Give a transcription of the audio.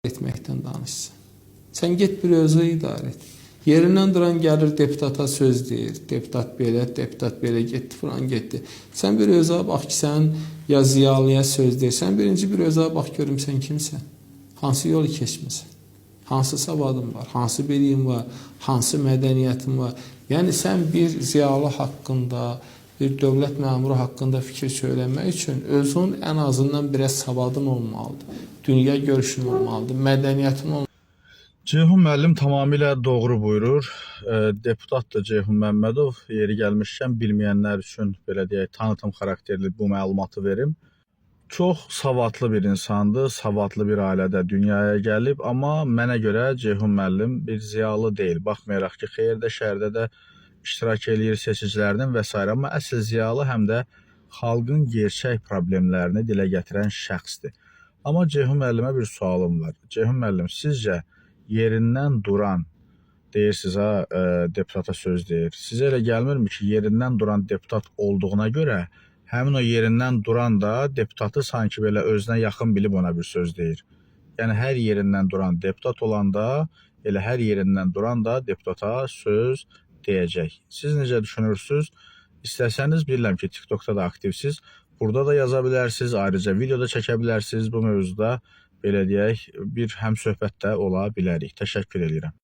Etməkdən danışsın. Sən get bir özü idarə et. Yerindən duran gəlir deputata söz deyir. Deputat belə, deputat belə getdi, falan getdi. Sən bir özə bax ki, sən ya ziyalıya söz deyirsən. Birinci bir özə bax görüm sən kimsən? Hansı yolu keçmisən? Hansı savadın var? Hansı biliyin var? Hansı mədəniyyətin var? Yəni sən bir ziyalı haqqında, bir dövlət məmuru haqqında fikir söyləmək üçün özün ən azından biraz savadın olmalıdır. Dünya görüşün olmalıdır, mədəniyyətin olmalıdır. Ceyhun müəllim tamamilə doğru buyurur. Deputat da Ceyhun Məmmədov, yeri gəlmişkən bilməyənlər üçün belə deyək, tanıtım xarakterli bu məlumatı verim. Çox savadlı bir insandır, savadlı bir ailədə dünyaya gəlib, amma mənə görə Ceyhun müəllim bir ziyalı deyil. Baxmayaraq ki, xeyirdə, şərdə də iştirak eləyir seçicilərinin və sairə, amma əsl ziyalı həm də xalqın gerçək problemlərini dilə gətirən şəxsdir. Amma Ceyhun müəllimə bir sualım var. Ceyhun müəllim, sizcə yerindən duran deyirsiniz ha, deputata söz deyir. Sizə elə gəlmirmi ki, yerindən duran deputat olduğuna görə həmin o yerindən duran da deputatı sanki belə özünə yaxın bilib ona bir söz deyir. Yəni hər yerindən duran deputat olanda elə hər yerindən duran da deputata söz deyəcək. Siz necə düşünürsüz? İstəsəniz bilirəm ki, TikTokda da aktivsiz. Burada da yaza bilərsiniz, ayrıca video da çəkə bilərsiniz. Bu mövzuda belə deyək, bir həmsöhbət də ola bilərik. Təşəkkür eləyirəm.